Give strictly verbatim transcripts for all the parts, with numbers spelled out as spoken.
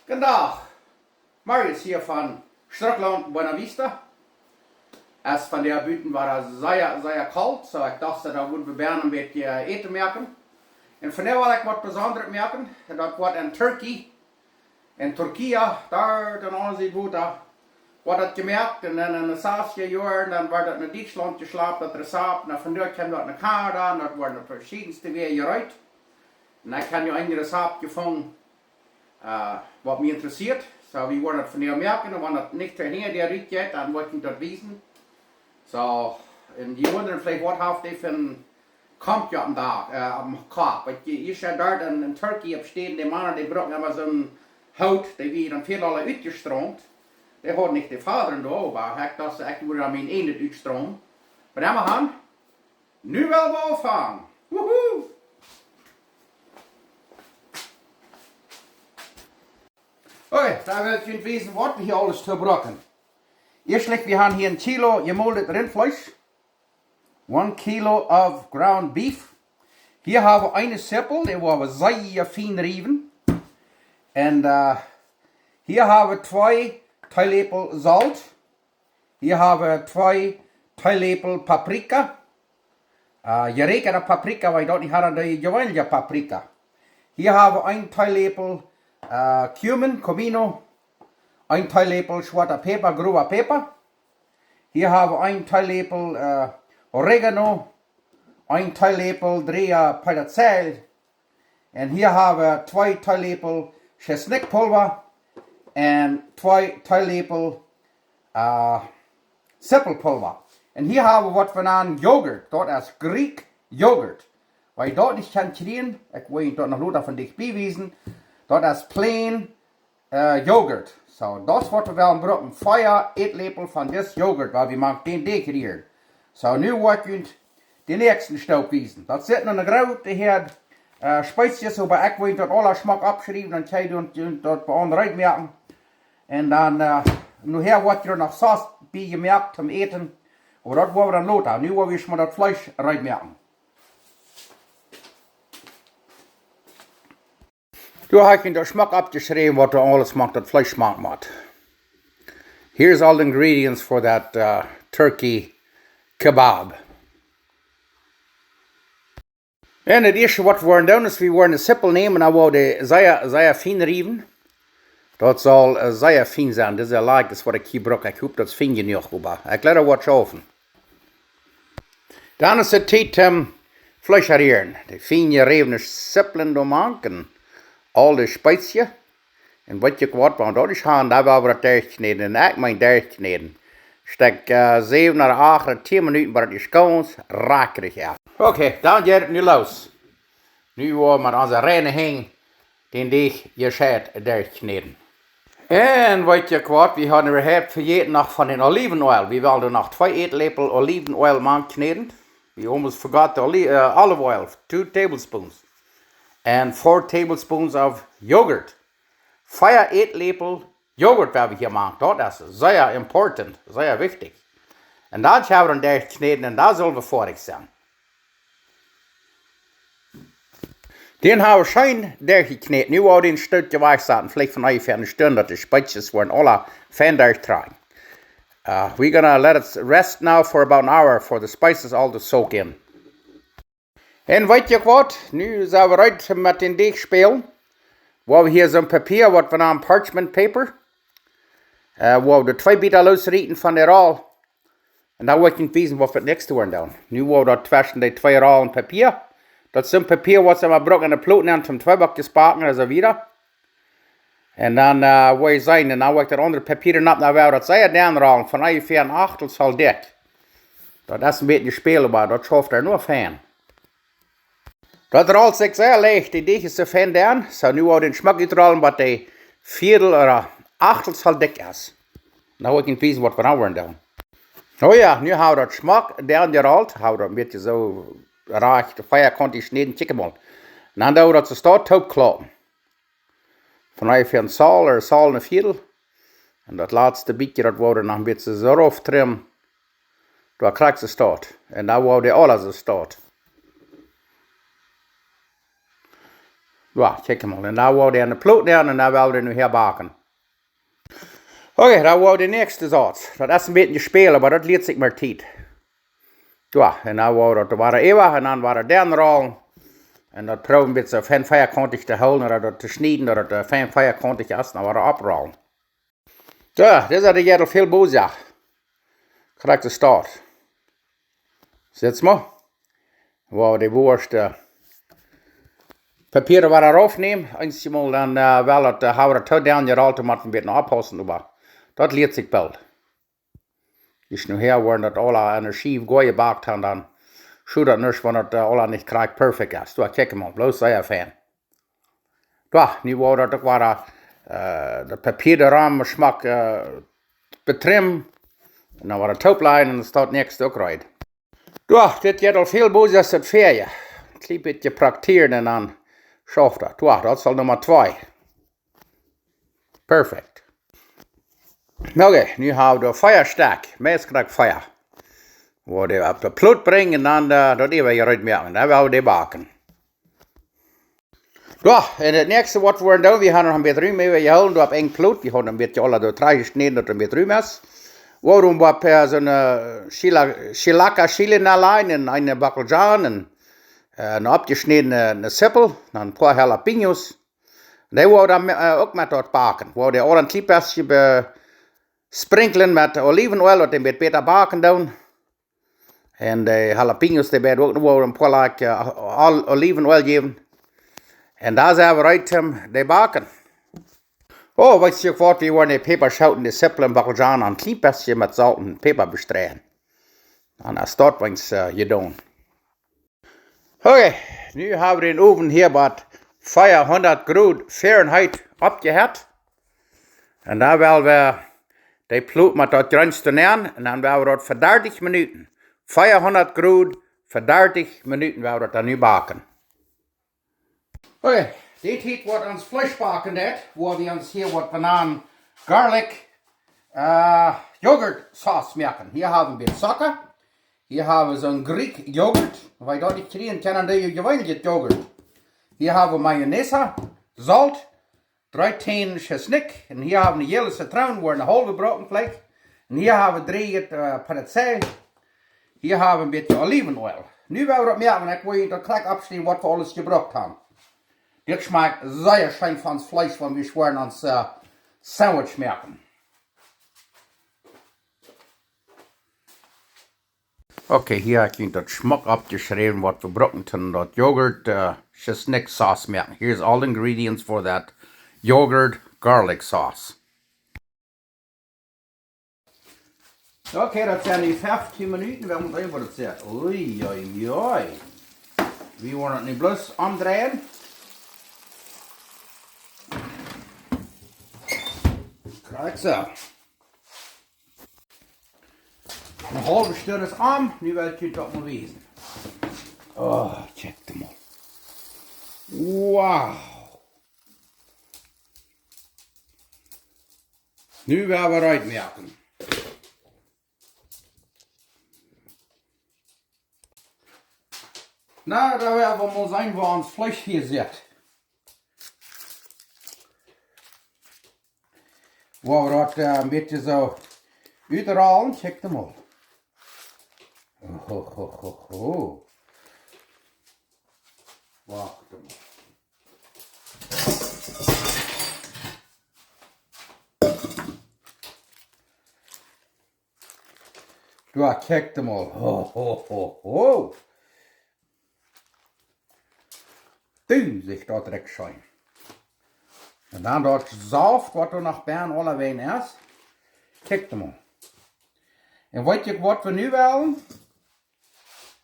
Gooden Dach. Marius hia von Strucklaunt, Buena Vista. Es vondoag buten wada sea, sea kolt, soo ekj docht, daut wudd wie bie een bät Äten moaken. Un vondoag well ekj waut Besondret moaken. Daut woat een Turkey. En Turkije, doa dan aun de Buda, woat daut jemoakt. Un dan en de sastja Joaren, dan woat daut no Dietschlaunt jeschlapt, daut Rezapt. Un vondoag kjeem daut no Kanada, un daut woat opp veschiedne Wäaj jereet. Un ekj hab nu een Rezapt jefungen, äh, waut mie interessieet. Soo, wie woaren daut vondoag moaken, un wan daut nich to hinja de Riet jeit, dan woa ekj junt daut wiesen. Soo, un jie wundren veleicht, waut haft dee fa een Komkje oppem Dach, äh, oppem Kopp. Wiels jie, jie seenen doa en, en Turkije opp Städen, de Mana, dee brucken emma soon Hoot, dee wia dan väl aul utjestromt. Dee haud nich de Foadren doa, oba ekj docht, ekj wudd aun mien eejnet utstromen. Oba emma han, nu well wie aunfangen. Wuhu! Okay, dan well ekj junt wiesen, waut wie hia aules to brucken. Ieeschtlich, wie han hia een Kilo jemoldet Rintfleesch. One kilo of ground beef. Hia hab wie eene Sippel, dee woa wie sea fien riewen. Un, äh, hia hab wie twee Teeläpel Solt. Hia hab wie twee Teeläpel Paprika. Äh, jeräakjende Paprika, wiels daut nich aun de jeweenelje Paprika. Hia hab wie een Teeläpel, äh, Cumin, Comino. Een Teeläpel schwoata Päpa, growa Päpa. Hia hab wie een Teeläpel, äh, Oregano, een Teeläpel Dreeja Peterzell. Un hia hab wie twee Teeläpel Tschesnikjpulwa un twee Teeläpel, äh, Sippelpulwa. Un hia hab wie waut wie nanen Joghurt. Daut es Greek Joghurt. Wiels jie daut nich kjennen kjrieen, ekj well junt daut noch lota von dicht bie wiesen. Daut es plain äh, Joghurt. Soo, daut woa wie brucken. Vea Ätläpel von dis Joghurt, waut wie mank dän Deajch rieren. Soo, nu woa ekj junt dän näakjsten Stap wiesen. Daut sitt nu ne groote Häad, äh, Spezies, oba ekj well daut aules schmock oppschriewen, dan kjenn jie daut, daut bie ons reed moaken. Un dan, äh, nohäa woat doa noch Sos bie jemoakt toom Äten. Oba daut woa wie dan lota. Nu woa wie ieescht mol daut Fleesch reed moaken. Doa hab ekj daut schmock oppjeschräwen, waut doa aules moakt, daut Fleesch schmock moakt. Here's all the ingredients for that, uh, turkey kebab. Un daut ieeschte, waut wie woaren doonen, es, wie woaren de Sippel nämen, dan woa wie dee sea, sea fien riewen. Daut saul, äh, sea fien sennen. Dit es de Lage, waut ekj hia bruck. Ekj hop, daut es fien jenuach, oba ekj lot daut waut schaufen. Dan es et Tiet toom Fleesch rieren. De fien jeräwne Sipplen doa mank un aul de Spezies. Un weet jie waut, wan wie daut nich han, dan woa wie daut derchkjnäden. Un ekj meen derchkjnäden. Stekj, äh, säwen ooda acht ooda tieen Minuten, bat daut es gaunz rakjrich es. Okay, dan jeit et nu los. Nu woa wie met onse reine Henj dän Deajch jescheit derchkjnäden. Un weet jie waut, wie haben äwahaupt vejäten noch von dän Olivenöl. Wie wellen doa noch twee Ätläpel Olivenöl mank kjnäden. We almost forgot the oli-, uh, olive oil, two tablespoons. And four tablespoons of yogurt. Vea Ätläpel Joghurt woa wie hia mank. Daut es sea important, sea wichtich. Un daut woa wie dan derchkjnäden un dan sell wie foadich sennen. Dän hab wie scheen derchjekjnät. Nu woa wie dän Stoot jeweiht saten, veleicht von onjefäa eene Stund, daut de Spezies woaren aula fein derchtrakjen. Uh, we're gonna let it rest now for about an hour for the spices all to soak in. Un weet jie waut? Nu sent wie reed met dän Deajch spälen. Woa wie hia soon Papia, waut wie nanen parchment paper. Uh, woa wie de twee Bieta loosrieten von de Roll. Un dan woa ekj junt wiesen, waut wie daut näakjste woaren doonen. Nu woa wie daut tweschen de twee Rollen Papia. Daut es soon Papia, waut see mau brucken en de Plot nämen, toom Tweeback to backen un soo wieda. Un dan, uh, woa jie seenen, un dan woa ekj daut aundre Papia nopp, dan woa wie daut sea denn rollen, von onjefäa een Achtel Zoll dikj. Daut es een bät späl, oba daut schauft doa noch fein. Daut rollt sikj sea leicht, de Deajch es soo fein denn. Soo, nu woa wie dän schmock utrollen, waut een Viedel ooda Achtel Zoll dikj es. Nu woa ekj junt wiesen, waut wie nu woaren doonen. Oh jo, nu hab wie daut schmock denn jerollt, hab wie daut een bät soo rajcht, veakaunt jeschnäden, kjikj mol. Un dan doo wie daut soo staut toopklaupen. Von onjefäa een Zoll ooda Zoll een Viedel. Un daut latste bät, daut woa wie noch een bät soo rauf trimmen. Doa krakjt soo staut. Un dan woa wie dee aula soo staut. Jo, kjikj mol. Un dan woa wie de Plot nämen un dan woa wie nu hia backen. Okay, dan woa wie de näakjste Sauz. Daut es een bät Spel, oba daut lieet sikj met Tiet. Jo, un dan woa wie daut wada äwa un dan wada downrollen. Un daut proowen een bät fein veakauntich to hoolen, ooda daut to schnieden, daut daut, äh, fein veakauntich es, dan wada oprollen. Jo, dit es de Jettel väl Bosa. Krakjt de Staut. Sitst mol. Woa wie de Woascht, äh, Papia wada rauf nämen. Eensjemol dan, äh, woa wie daut, äh, haben wie daut too downjerolt, dan mott wie een bät oppaussen, oba daut lieet sikj boolt. Aus nu hia woaren daut aula aun de Schiew goa jebackt haben, dan schudt daut nuscht, wan daut, äh, aula nich krakjt perfekt es. Jo, kjikj mol, bloos sea fein. Jo, nu woa wie daut uk wada, äh, daut Papia doarom schmock, äh, betrimmen. Un dan wada toop lajen un dan steit daut näakjste uk reed. Jo, dit jeit aul väl bäta aus daut väaje. Kjlien bät praktieren un dan schauft daut. Jo, daut saul Numma twee. Perfekt. Okay, nu haben wie de Fia Stekj. Meist kjrieech Fia. Woa wie opp de Plot brinjen un dan, äh, daut äwa reed moaken. Dan woa wie dee backen. Jo, un daut näakjste waut wie doonen, wie haben noch een bät Rum äwa jehoolen, doa opp een Plot. Wie haben een bät aula doa trajchjeschnäden, daut een bät Rum es. Woa wie opp, äh, soone Chila-, Chilaca Chili nenlajen un eene Bockelzhaan un, äh, eene oppjeschnädne, eene Zippel, dan een poa Jalapeños. Dee woa wie dan, äh, uk met daut backen. Woa wie dee aul een kjlien bät besprinkjlen met Oliwenoil, daut dee een bät bäta backen doonen. Un de Jalapeños, dee woa wie uk noch een poa Läpel, äh, Ol-, Oliwenoil jäwen. Un dan sent wie reed om dee to backen. Oh, weetst waut, wie woaren de Päpaschooten, de Zippel un Bockelzhaan een kjlien bät met Solt un Päpa bestreien. Dan es daut, weetst, äh, jedonen. Okay, nu haben wie dän Owen hia bie veahundat Grod Fahrenheit oppjehett. Un dan woa wie de Plot met daut Jreens doa nenn un dan woa wie daut fa dartich Minuten, veahundat Grod, fa dartich Minuten woa wie daut dan nu backen. Okay, dit hia woat ons Fleesch backen, dit, woa wie ons hia waut Bananen, Garlic, äh, Joghurt Sauce moaken. Hia haben wie Zucka. Hia haben wie soon Greek Joghurt. Woo daut ekj kjrieen kaun, aun de jeweenelje Joghurt. Hia haben wie Mayonnaise, Solt, dree Tänen Tschesnikj. Un hia haben wie jäle Zitroon, woa wie eene haulwe brucken veleicht. Un hia haben wie dree, äh, Peretzel. Hia haben wie een bät Oliwenoil. Nu woa wie daut moaken, ekj woa junt daut krakjt oppschriewen, waut wie aules jebrukt haben. Dit schmakjt sea scheen von daut Fleesch, wan wie woaren ons, äh, Sandwich moaken. Okay, hia hab ekj daut schmock oppjeschräwen, waut wie brucken toom daut Joghurt, äh, Tschesnikj Sauce moaken. Here's all the ingredients for that yogurt garlic sauce. Okay, daut sent nu feftieen Minuten, wie motten seenen, waut daut sajcht. Ui, ui, ui. Wie woaren daut nu bloos omdreien. Krakjt soo. Eene haulwe Stund es om, nu well ekj junt daut mol wiesen. Oh, kjikj mol. Wow. Nu woa wie reed moaken. Na, dan woa wie mol seenen, woo ons Fleesch hia sitt. Woa wie daut, äh, een bät soo utrollen, kjikj mol. Ho, ho, ho, ho. Wacht mol. Jo, kjikj mol. Ho, ho, ho, ho. Du, sajcht daut rikj scheen. Un dan daut Sauft, waut doa noch bie aulawäajen es. Kjikj mol. Un weetst waut wie nu wellen?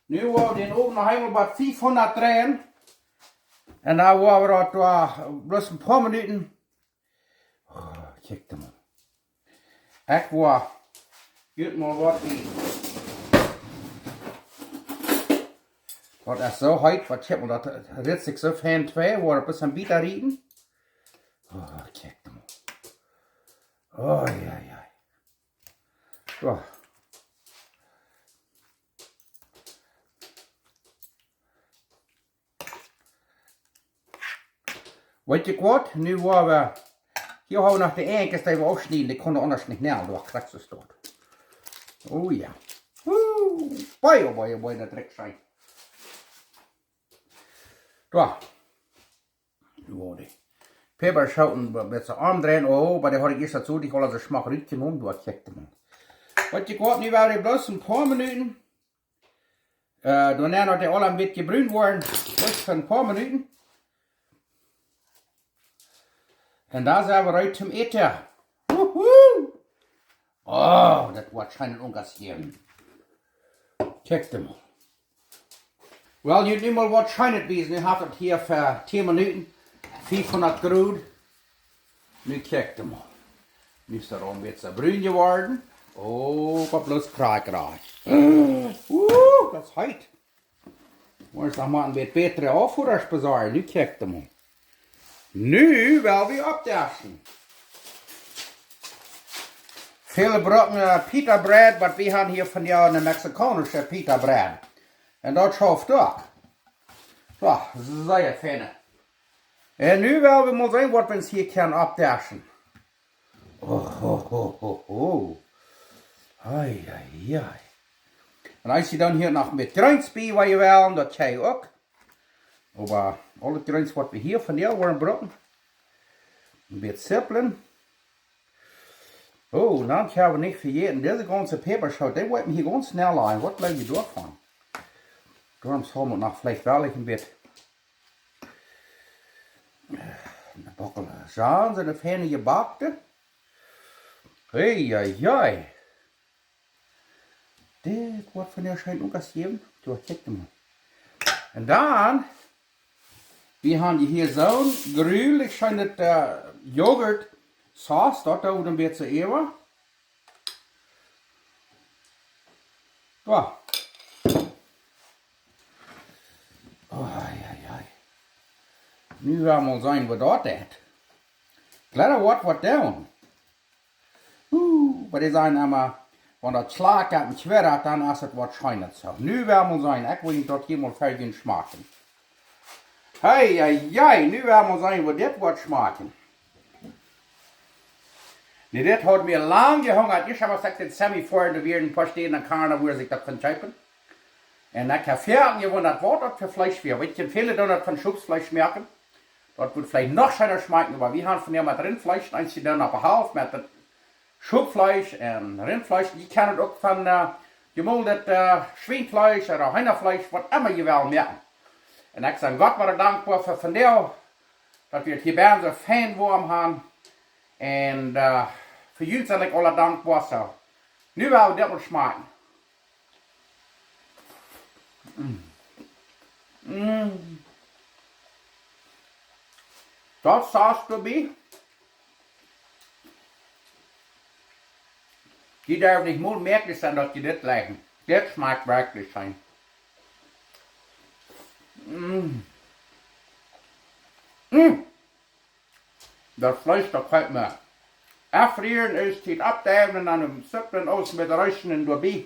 Nu woa wie dän Owen noch eemol bie fiefhundat dreien. Un dan woa wie daut doa bloos een poa Minuten. Oh, kjikj mol. Ekj woa junt mol waut wiesen. Daut es soo heet, waut, kjikj mol, daut rit sikj soo fein twei, woa wie bloos een bät rieten. Oh, kjikj mol. Oh, jo, jo. Soo. Weet jie waut? Nu woa wie, hia ha wie noch de Enkes, dee wie aufschnieden. Dee kunnen aundasch nich nämen, doa krakjt soo stoat. Oh jo. Woo. Boi, oh boi, oh boi, daut rikjt scheen. Doa. Woa de Päpaschoten met soo aundreien. Oh, oba dee haud ekj ieescht daut soo, dee haud aul soo schmock rutjenomen. Doa, kjikj mol. Weet jie waut? Nu woa dee bloos een poa Minuten. Äh, doano, daut dee aul een bät brun woaren, bloos fa een poa Minuten. Un dan sent wie reed toom äten. Wuhu! Oh, daut woat scheen Unkas jäwen. Kjikj mol. Well, nu, nu mol waut scheenet wiesen. Nu haft daut hia fa tieen Minuten, fiefhundat Grod. Nu kjikj mol. Nu es daut aul een bät brun jeworden. Oh, waut bloos krakjt. Uh, daut es heet. Mott noch mol een bät bätre Aufwoa besorjen. Nu kjikj mol. Nu woa wie oppdeschen. Väle brucken, äh, pita bread, oba wie haben hia vondoag eene mexikaunsche pita bread. Un daut schauft uk. Soo, sea fein. Un nu woa wie mol seenen, waut wie ons hia kjennen oppdeschen. Oh, ho, ho, ho, ho. Ei, ei, ei. Un aus jie dan hia noch met Jreens bie wellen, daut kjenn jie uk. Oba aul daut Jreens, waut wie hia vondoag woaren brucken. Een bät Zippel. Oh, dan haben wie nich vejäten, dise gaunze Päpaschoot, dee woa wie hia gaunz schnell aun. Waut jleew jie doavon? Doaromm saul wie noch veleicht woll een bät, äh, een Bockel Schaum, soo een feine jebackte. Hei, hei, hei. Dit woat vondoag scheen Unkas jäwen. Soo, kjikj mol. Un dan, wie haben hia soon grulich scheenet, äh, Joghurt Sauce, daut doa een bät äwa. Soo. Oh, ei, ei, ei. Nu woa wie mol seenen, waut daut deit. Kjlada woat waut doonen. Uh, oba dee sajen emma, wan daut schlakjat un kjwirrat, dan es daut waut scheenet. Soo, nu woa wie mol seenen, ekj well daut hia mol fa junt schmakjen. Hei, hei, hei, nu woa wie mol seenen, woo dit woat schmakjen. Nu, dit haud mie lang jehungat. Ieescht haud ekj dän Semi foaren, doa wieren een poa Städen en Kanada, wua see daut kunnen kjeepen. Un ekj hab foaken jewundat, waut daut fa Fleesch wia. Weet jie, väle doonen daut von Schopsfleesch moaken. Daut wudd veleicht noch scheena schmakjen, oba wie haben vondoag met Rintfleesch, eent jie doonen opp de Halft met daut Schopfleesch un Rintfleesch. Jie kjennen daut uk von, äh, jemoldet, äh, Schwienfleesch ooda Heenafleesch, waut emma jie wellen moaken. Un ekj sie Gott sea dankboa fa vondoag, daut wie daut hia bie soo fein woam haben. Un, äh, fa junt sie ekj uk dankboa. Soo, nu woa wie dit mol schmakjen. Mm. Mm. Daut Sauce doabie. Dee darf nich mol moakjlich sennen, daut jie dit jlikjen. Dit schmakjt werkjlich scheen. Mm. Mm. Daut Fleesch, daut kjemt mea. Aufrieren, ieescht Tiet oppdeiwen un dan em Zippel aus met Reeschen un doabie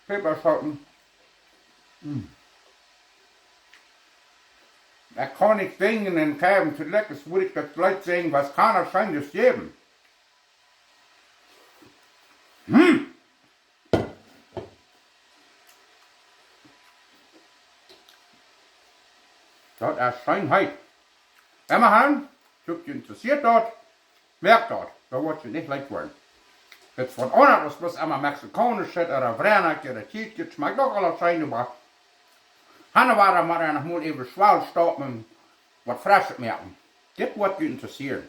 Päpaschoten. Mm. Ekj kaun nich sinjen un kjeiwen to leck, es wudd ekj daut Leet sinjen, waut kaun et scheenet jäwen. Hm. Daut es scheen heet. Emma han, soo junt interessieet daut, moakt daut, dan woat junt nich leet woaren. Daut es waut aundasch aus bloos emma mexikaunisch Shit ooda Wrenakje ooda Tietkje, schmakjt uk aules scheen, oba han woa wie mol noch mol äwen schwal stoppen, waut Freschet moaken. Dit woat junt interessieren.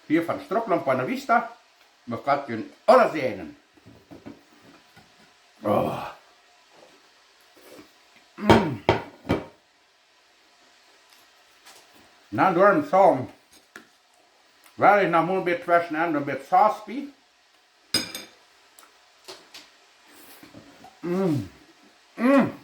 Hia von Strucklaunt Buena Vista, mucht Gott junt aule säajnen. Oh. Mm. Na, doaromm saul, well ekj noch mol een bät tweschen aun, een bät Sauce bie. Mm. Mm.